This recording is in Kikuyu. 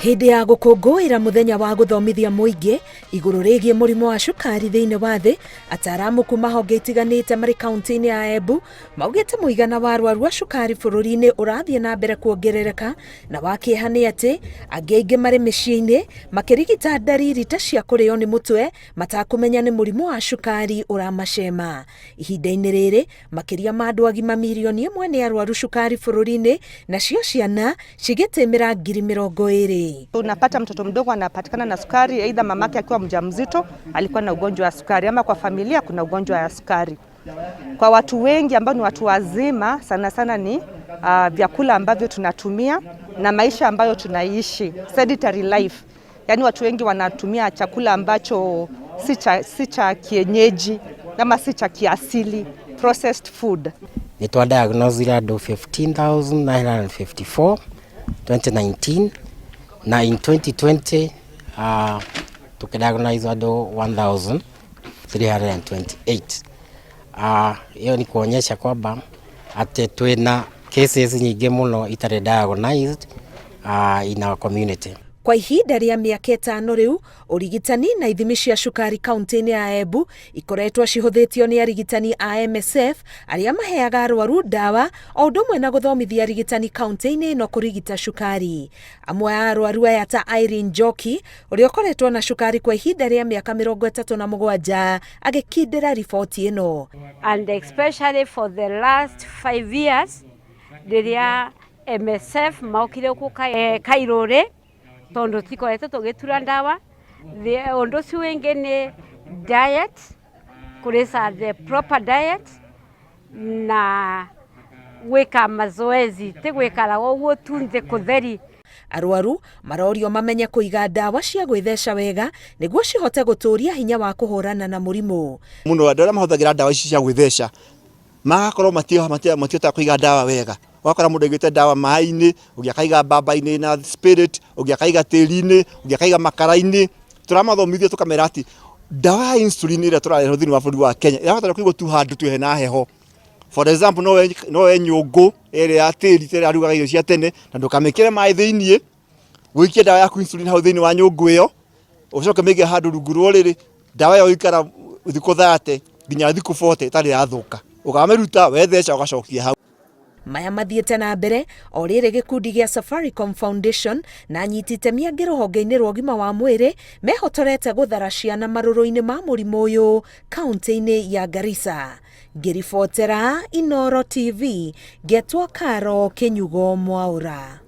Hĩndĩ ya gũkũngũĩra mũthenya wa gũthomithia mũingĩ igũrũ rĩgiĩ mũrimũ wa cukari thĩinĩ wa thĩ, ataaramu kuma honge itiganĩte marĩ kaunti-inĩ ya Embu maugĩte mũigana wa arwaru a cukari bũrũri-inĩ ũrathiĩ na mbere kuongerereka, na wa kĩeha nĩ atĩ angĩ aingĩ marĩ mĩciĩ-inĩ makĩrigita ndariri ta cia kũrĩo nĩ mũtwe matakũmenya nĩ mũrimũ wa cukari ũramacema. Ihinda-inĩ rĩrĩ makĩria ma andũ agima mirioni 1 nĩ arwaru cukari bũrũri-inĩ, nacio ciana cigĩtĩmĩra 20,000. Unapata mtoto mdogo anapatikana na sukari, aidha mamake akiwa mjamzito alikuwa na ugonjwa wa sukari, ama kwa familia kuna ugonjwa wa sukari. Kwa watu wengi ambao ni watu wazima, sana sana ni vyakula ambavyo tunatumia na maisha ambayo tunaishi, sedentary life. Yaani watu wengi wanatumia chakula ambacho si cha kienyeji ama si cha kiasili, processed food. Nĩ twa diagnosed andũ 15,954 2019, na in 2020 tukidiagnose andũ 1328. Hiyo ni kuonyesha kwamba atĩ twĩna cases nyingĩ mũno itarĩ diagnosed in our community. Kwa ihinda rĩa mĩaka 5 rĩu, ũrigitani na ithimi cia cukari kaunti-inĩ ya Embu ikoretwo cihũthĩtio nĩ arigitani a MSF arĩa maheaga arwaru ndawa o ũndũ ũmwe na gũthomithia arigitani kaunti-inĩ ĩno kũrigita cukari. Amwe a arwaru aya ta Irene Njoki, ũrĩa ũkoretwo na cukari kwa ihinda rĩa mĩaka 37, agĩkindĩra riboti ĩno. And especially for the last 5 years rĩrĩa MSF maokire gũkũ Kairũrĩ, tondũ tikoretwo tũgĩtura ndawa. Ũndũ ũcio wĩngĩ nĩ diet, kũrĩca the proper diet na gwĩka mazoezi, ti gwĩkara ũguo tu nthĩ kũtheri. Arwaru marorio mamenye kũiga ndawa cia gwĩtheca wega nĩguo cihote gũtũũria hinya wa kũhũrana na mũrimũ. Mũno andũ arĩa mahũthagĩra ndawa ici cia gwĩtheca magakorwo matihotaga kũiga ndawa wega. Ũgakora mũndũ aigĩte ndawa maĩ-inĩ, ũngĩ akaiga mbamba-inĩ na spirit, ũngĩ akaiga tĩri-inĩ, ũngĩ akaiga makara-inĩ. Tũramathomithia tũkamera atĩ ndawa ya insulin ĩrĩa tũrarehwo thĩinĩ wa bũrũri wa Kenya ĩrabatara kũigwo tu handũ tu hena heho. For example, no we nyũngũ ĩrĩa ya tĩri ta ĩrĩa arugaga irio cia tene, na ndũkamĩkĩre maĩ thĩiniĩ, ũikie ndawa yaku insulin hau thĩinĩ wa nyũngũ ĩyo, ũcoke mĩige handũ rungu rwa ũrĩrĩ. Ndawa ĩyo ĩikara thikũ 30 nginya thikũ 40 ĩtarĩ yathũka. Ũkamĩruta, wetheca, ũgacokia hau. Maya mathiĩte na mbere o rĩrĩ gĩkundi gĩa Safaricom Foundation na anyiti itemi angĩ rũhonge-inĩ rwa ũgima wa mwĩrĩ mehotorete gũthara ciana marũrũ-inĩ ma mũrimũ ũyũ kaunti-inĩ ya Garissa. Ngĩribotera Inooro TV, ngetwo Karo Kĩnyugo Mwaũra.